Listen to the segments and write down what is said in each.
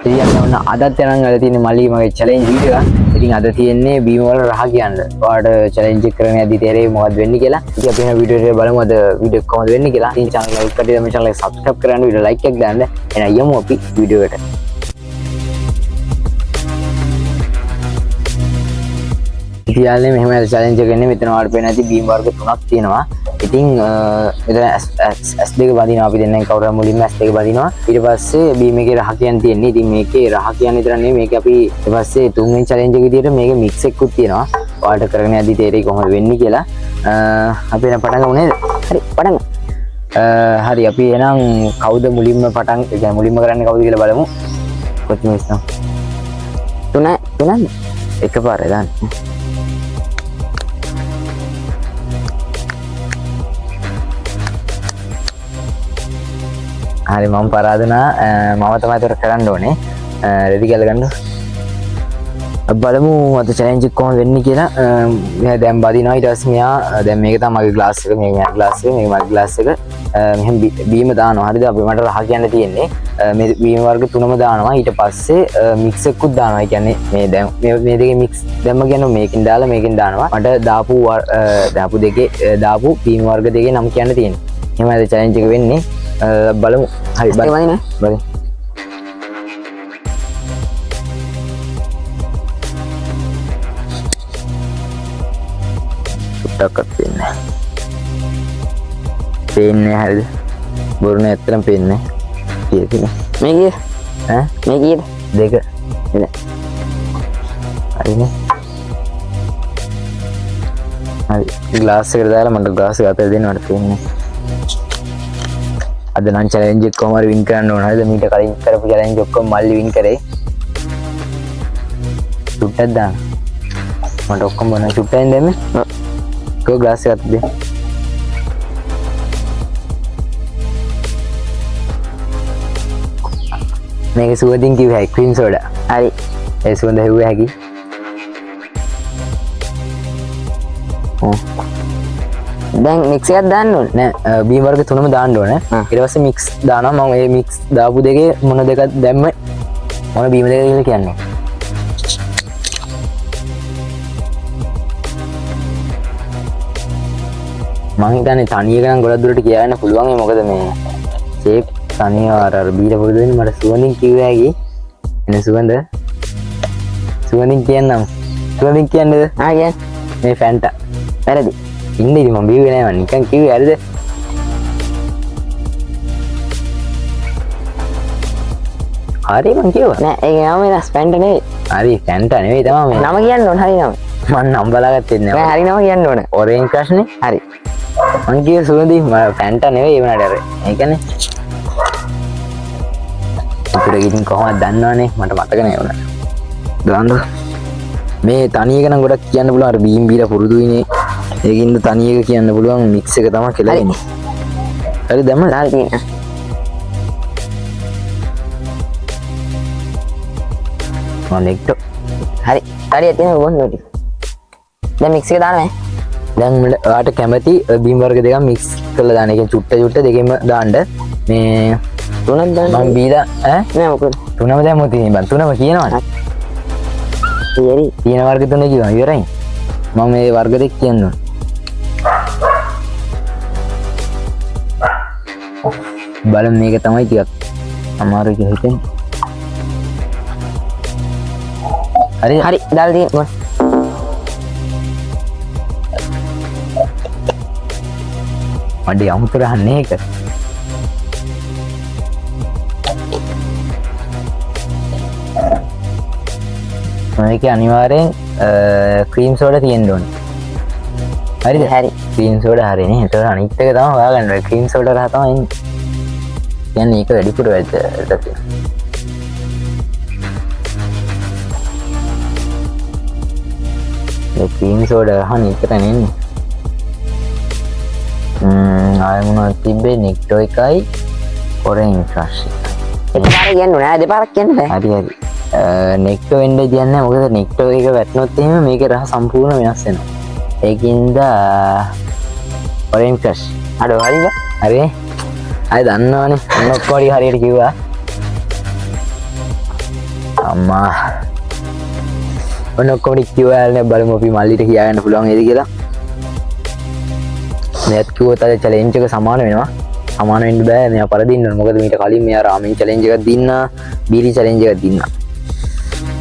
ඉතින් ඔන්න අදත් යනන් අද තියෙන මල්ලි මගේ චැලෙන්ජ් වීඩියෝ එක. ඉතින් අද තියෙන්නේ බීම වල රහ කියන්න. ඔයාලට චැලෙන්ජ් එක කරගෙන යද්දි තේරෙයි මොකද්ද වෙන්නේ කියලා. ඉතින් අපි එන වීඩියෝ එක බලමු අද වීඩියෝ එක කොහොමද වෙන්නේ කියලා. ඉතින් චැනල් එක ලයික් කරලා මේ චැනල් එක සබ්ස්ක්‍රයිබ් කරන්න, වීඩියෝ ලයික් එකක් දාන්න. එහෙනම් යමු අපි වීඩියෝ එකට. ඉතින් යාළුවනේ මෙහෙම අද චැලෙන්ජ් එක වෙන්නේ මෙතන ඔයාලට පේන ඇති බීම් වර්ග තුනක් තියෙනවා. ඉතින් මෙතන S දෙක බඳිනවා අපි දෙන්නෙන් කවුරු හරි මුලින්ම S දෙක බඳිනවා. ඊට පස්සේ බීම් එකේ රහ කියන්න තියෙන්නේ. ඉතින් මේකේ රහ කියන්න විතර නෙමෙයි මේක අපි ඊට පස්සේ තුන්වෙනි චැලෙන්ජ් එක විදියට මේකේ මික්ස් එකකුත් තියෙනවා. ඔයාලට කරගෙන යද්දි තේරෙයි කොහොමද වෙන්නේ කියලා. අපි එහෙනම් පටන් ගමු නේද? හරි පටන් ගමු. හරි අපි එහෙනම් කවුද මුලින්ම පටන් ඒ කියන්නේ මුලින්ම කරන්නේ කවුද කියලා බලමු. කොච්චර ඉස්සම්? තුන තුනක්ද? එකපාරේ දාන්න. හරි මම පරාදනා මම තමයි ඒතර කරන්න ඕනේ. රෙදි ගැල ගන්න. අපි බලමු අද චැලෙන්ජ් එක කොහොමද වෙන්නේ කියලා. මෙයා දැන් බදිනවා. ඊට පස්සේ මෙයා දැන් මේක තමයි මගේ ග්ලාස් එක, මේක මගේ ග්ලාස් එක, මේක මගේ ග්ලාස් එක. මෙහෙම බීම දානවා. හරිද? අපි මට රහ කියන්න තියෙන්නේ. මේ බීම වර්ග තුනම දානවා. ඊට පස්සේ මික්ස් එකකුත් දානවා. ඒ කියන්නේ මේ දැන් මේ දෙකේ මික්ස් දැම්ම කියන්නේ මේකෙන් දාලා මේකෙන් දානවා. මට දාපු දෙකේ දාපු බීම වර්ග දෙකේ නම් කියන්න තියෙන්නේ. එහෙමයි අද චැලෙන්ජ් එක වෙන්නේ. බලමු. හරි ඇස් දෙක බලමු. බඳින්න. බලමු. චුට්ටක්වත් පේන්නේ නැහැ. පේන්නේ නැහැ හරිද? බොරු නෑ ඇත්තටම පේන්නේ නැහැ. කීයද තියෙන්නේ? මේ කීයද? ඈ? මේ කීයද? දෙක. නෑ. හරිනේ. හරි. ග්ලාස් එකට දාලා මට ග්ලාස් එක අතට දෙන්න මට පේන්නේ නැහැ. අද නම් චැලෙන්ජ් එක කොහොම හරි වින් කරන්න ඕන. හරිද? මීට කලින් කරපු චැලෙන්ජ් ඔක්කොම මල්ලි වින් කරේ. චුට්ටක් දාන්න. මට ඔක්කොම බොන්න චුට්ටෙන් දැම්මේ. ඔව්. කෝ ග්ලාස් එක අතට දෙන්න. මේක සුවඳින් කිව්ව හැකි ක්‍රීම් සෝඩා. හරි. ඒ සුවඳ හෙව්ව හැකි. ඔව්. දැන් මික්ස් එකක් දාන්න ඕනේ. නෑ බීම් වර්ග තුනම දාන්න ඕනේ. ඊට පස්සේ මික්ස් දානවා. මම ඒ මික්ස් දාපු දෙකේ මොන දෙකක් දැම්ම මොන බීම දෙකද කියලා කියන්නේ. මං හිතන්නේ තනි එක නම් ගොඩක් දුරට කියන්න පුළුවන්. ඒ මොකද මේ ෂේප් තනියම අර බීලා පුරුදු වෙන්නේ මට සුවඳින් කිව්ව හැකි. එන සුවඳ සුවඳින් කියන්නම්. සුවඳින් කියන්නද? ආ කියන්න. මේ ෆැන්ටා. වැරදි. ඉන්න ඉතින් මං බිව්වේ නෑ මං නිකන් කිව්වේ හරිද? හරි මං කිව්වා. නෑ ඒක නම වෙනස් ෆැන්ටා නෙවෙයි. හරි ෆැන්ටා නෙවෙයි තමයි මේ. නම කියන්න ඕන හරි නම. මං නම් බලාගත්තේ නෑ. නෑ හරි නම කියන්න ඕන. ඔරෙන්ජ් ක්‍රෂ් නේ. හරි. මං කිව්වේ සුවඳින් මම ෆැන්ටා නෙවෙයි ඒ වුණාට අර. ඒ කියන්නේ ඉතුරු ඉතින් කොහොමද දන්නවනේ මට මතක නෑ ඒ වුණාට. දාන්න. මේ තනි එක නම් ගොඩක් කියන්න පුළුවන් අර බීම් බීලා පුරුදුයිනේ. ඒකින්ද තනි එක කියන්න පුළුවන් මික්ස් එක තමයි කියලා හරි. එන්නේ. හරි දැම්මද? දාලා තියෙනවා. මම නෙක්ටෝ. හරි. හරි ඇතිනේ බොන්න ටික. දැන් මික්ස් එක දානවා ඈ. දැන් ඔයාට කැමති බීම් වර්ග දෙකක් මික්ස් කරලා දාන්න. ඒ කියන්නේ චුට්ට චුට්ට දෙකෙන්ම දාන්න. මේ තුනක් දාන්න. මං බීලා ඈ? නෑ මොකද? තුනම දැම්මොත් ඉතින් බං තුනම කියනවනේ. හරි. තියෙන වර්ග තුන කිව්වා ඉවරයි. මම මේ වර්ග දෙක කියන්න ඕන. බලමු මේක තමයි ටිකක් අමාරු කියලා හිතෙන්නේ. හරි. හරි දාලා තියෙනවා. අඩේ අමුතු රහන්නේ ඒක. මේකේ අනිවාර්යෙන් ක්‍රීම් සෝඩා තියෙන්න ඕනේ. හරිද? හරි. ක්‍රීම් සෝඩා හරිනේ. එතකොට අනිත් එක තමයි හොයාගන්න ඕනේ. ක්‍රීම් සෝඩා රහ තමයි එන්නේ. කියන්නේ ඒක වැඩිපුර වැඩ තියෙනවා. මේ ක්‍රීම් සෝඩා රහ නිතරම එන්නේ. ආයෙ මොනවද තිබ්බේ? නෙක්ටෝ එකයි ඔරෙන්ජ් ක්‍රෂ් එකයි. එකපාර කියන්න ඕනේ. ආයෙ දෙපාරක් කියන්න බෑ. හරි හරි. නෙක්ටෝ වෙන්න කියන්නේ නැහැ. මොකද නෙක්ටෝ එක වැටුනොත් එහෙම මේකේ රහ සම්පූර්ණ වෙනස් වෙනවා. ඒකින්ද ඔරෙන්ජ් ක්‍රෂ්. අඩෝ හරිද? හරි. අය දන්නවනේ. ඔන්න ඔක්කොම ටික හරියට කිව්වා. අම්මා ඔන්න ඔක්කොම ටික කිව්වා යාළුවනේ. බලමු අපි මල්ලිට කියා ගන්න පුළුවන් වේද කියලා. මෙයාත් කිව්වොත් අද චැලෙන්ජ් එක සමාන වෙනවා. සමාන වෙන්න බෑ, මෙයා පරදින්න ඕන. මොකද මීට කලින් මෙයා රාමෙන් චැලෙන්ජ් එකක් දින්නා, බීරි චැලෙන්ජ් එකක් දින්නා.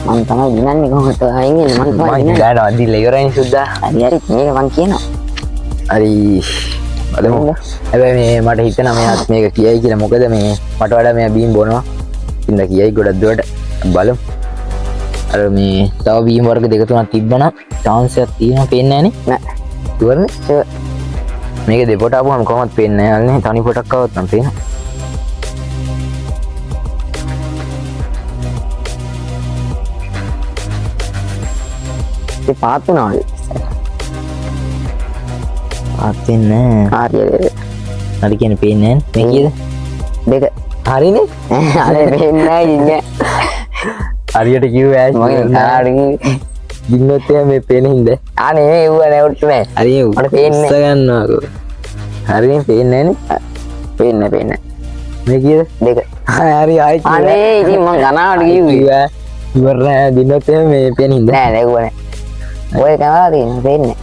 මං තමයි දිනන්නේ කොහොමද? අයින් වෙන්නේ මං තමයි මං දිනන්නේ. ගානවා දීලා ඉවරයිනේ සුද්දා. හරි හරි මේක මං කියනවා. හරි බලමු. හැබැයි මේ මට හිතෙනවා මෙයාත් මේක කියයි කියලා. මොකද මේ මට වඩා මෙයා බීම් බොනවා. ඉතින් කියයි ගොඩක් දුරට. බලමු. අර මේ තව බීම් වර්ග දෙක තුනක් තිබ්බනම් චාන්ස් එකක් තියෙනවා. පේන්නේ නෑනේ. නෑ. ඉවරනේ. මේක දෙපොට ආපුවම කොහොමද පේන්නේ නෑ යාළුවනේ. තනි පොටක් ආවොත් නම් පේනවා. ඒ පාත් වුණා වගේ. පාත් වෙන්නේ නෑ. හරි හරි. හරි කියන්නේ පේන්නේ නෑනේ. මේ කීයද? දෙක. හරිනේ. අනේ පේන්නේ නෑ ඉන්නේ. හරියට කිව්වා ඈ. මගේ කනාඩි ගින්නොත් එහෙම මේ පේන හින්දා. අනේ මේ ඌව නෑ උට්ටු නෑ. හරි ඌ. මට පේන්නේ උස්ස ගන්නවාකෝ. හරිනේ පේන්නේ නෑනේ. පේන්නේ පේන්නේ. මේ කීයද? දෙක. හරි ආයි කිව්වා. අනේ ඉතින් මං කනාඩි කිව්වේ. කිව්වා. ඉවර නෑ දින්නොත් එහෙම මේ පේන හින්දා. නෑ නෑ ඌව නෑ. ඔය කැමරා තියෙන පේන්නේ.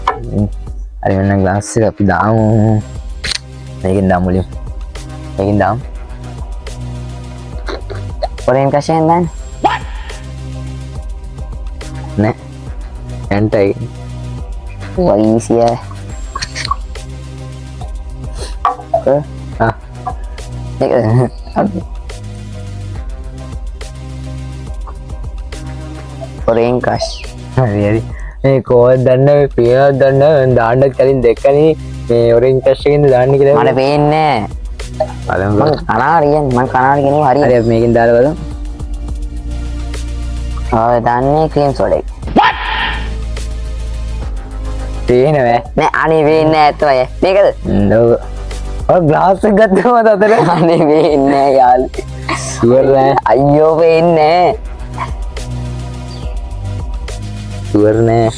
හරි මෙන්න ග්ලාස් එක අපි දාමු. මේකෙන් දාමු මුලින්ම. මේකෙන් දාමු. ඔරෙන් කෂයෙන් දාන්න. නෑ. ඇන්ටයි. ඌ ඊසි ඈ. ආ. මේක ඔරෙන් කෂ්. හරි හරි. මේ කොහොමද දන්නේ මේ පේනවද දන්නේ නැහැ. මං දාන්න කලින් දැක්කනේ මේ ඔරෙන්ජ් කෂ් එකෙන්ද දාන්නේ කියලා. මට පේන්නේ නෑ. බලමු. මං කනාඩි කියන්නේ මං කනාඩි කියනවා හරියට. හරි අපි මේකෙන් දාලා බලමු. ඔය දාන්නේ ක්‍රීම් සෝඩා එක. පේනවෑ? නෑ අනේ පේන්නේ නෑ ඇත්තමයි. මේකද? ඔව්. ඔය ග්ලාස් එක ගත්තම අතට. අනේ පේන්නේ නෑ යාළු. ෂුවර් නෑ. අයියෝ පේන්නේ නෑ. ෂුවර් නෑ.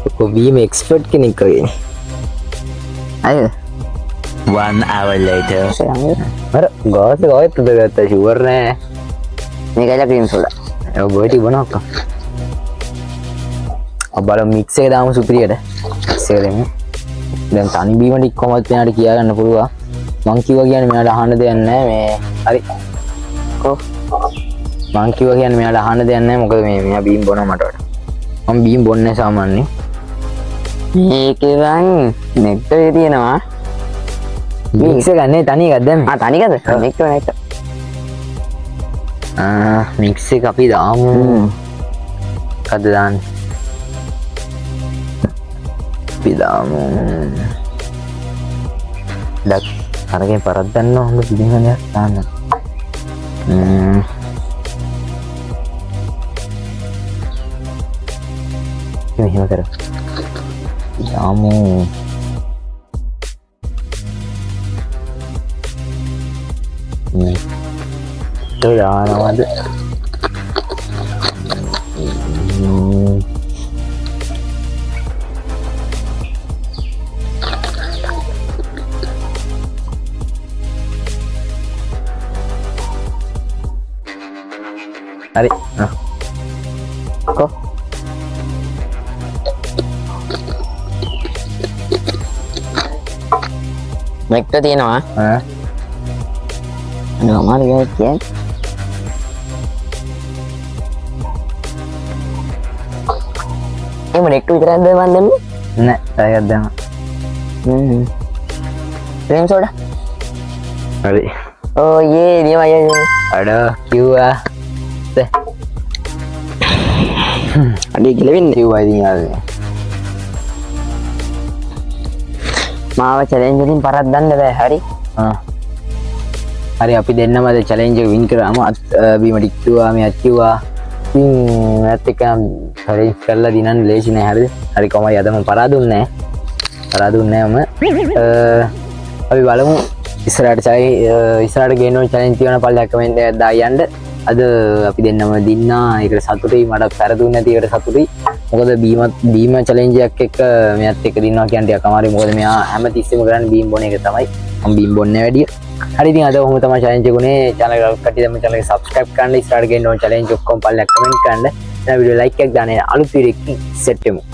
ඔක බීම එක්ස්පර්ට් කෙනෙක් වගේ. අයියෝ. 1 hour later. අර ගාස් එක ආයෙත් උඩ ගත්තා. ෂුවර් නෑ. මේක ඇවිල්ලා ක්‍රීම් සෝඩා. ඔව් බොයි තිබුණා ඔක්කොම. ඔව් බලමු මික්ස් එක දාමු සුපිරියට. මික්ස් එක දෙමු. දැන් තනි බීම ටික කොහොමද මෙයාට කියා ගන්න පුළුවන්. මං කිව්වා කියන්නේ මෙයාට අහන්න දෙයක් නෑ මේ. හරි. කො? මං කිව්වා කියන්නේ මෙයාට අහන්න දෙයක් නෑ. මොකද මේ මෙයා බීම් බොනවා මට වඩා. මං බීම් බොන්නේ නෑ සාමාන්‍යයෙන්. මේකේ නම් නෙක්ටර් තියෙනවා. මික්ස් එක නේ තනි එකක් දැම්මේ. ආ තනි එකද? Nectar nectar. ආ මික්ස් එක අපි දාමු. මොකද්ද දාන්නේ? අපි දාමු. ඩක් අරගෙන පරද්දන්න හොඳ පිළිම දෙයක් දාන්න. මෙහෙම කරමු. දාමු. මේ දානවද? හරි. කො? මෙක්ක තියෙනවා. ඈ. අනේ අමාරු ගයක් කියන්නේ. එහෙම නෙක්ටු විතරක්ද මන් දැම්මේ? නෑ, තව එකක් දැම්මා. Cream soda. හරි. ඔව් යේ නියමයි නියමයි. අඩෝ කිව්වා. අඩේ ගිලවෙන්නේ. කිව්වා ඉතින් යාළුවනේ. මාව චැලෙන්ජ් වලින් පරද්දන්න බෑ. හරි. ආ. හරි අපි දෙන්නම අද චැලෙන්ජ් එක වින් කරාම බීම ටික කිව්වා මෙයාත් කිව්වා. ඉතින් මෙයාත් එක්ක නම් චැලෙන්ජ් කරලා දිනන්න ලේසි නෑ. හරිද? හරි කොහමද අද මම පරාදුන්නේ නෑ. පරාදුන්නේ නෑ මම. අපි බලමු ඉස්සරහට ඉස්සරහට ගේන්න ඕන චැලෙන්ජ් තියෙනවා පල්ලෙහා කමෙන්ට් එකක් දාලා යන්න. අද අපි දෙන්නම දින්නා. ඒකට සතුටුයි. මටත් පරදුන්නේ නැති එකට සතුටුයි. මොකද බීම චැලෙන්ජ් එකක් එක්ක මෙයාත් එක්ක දින්නවා කියන ටිකක් අමාරුයි. මොකද මෙයා හැමතිස්සෙම කරන්නේ බීම් බොන එක තමයි. මම බීම් බොන්නේ වැඩිය. හරි, ඉතින් අද ඔහොම තමයි චැලෙන්ජ් එක උනේ. චැනල් එක කට්ටිය දැන් චැනල් එක සබ්ස්ක්‍රයිබ් කරන්න, ඉස්සරහට ගෙන්න ඕන චැලෙන්ජ් ඔක්කොම පල්ලෙහා කමෙන්ට් කරන්න. දැන් වීඩියෝ ලයික් එකක් දාන්න. අලුත් වීඩියෝ එකකින් සෙට් වෙමු.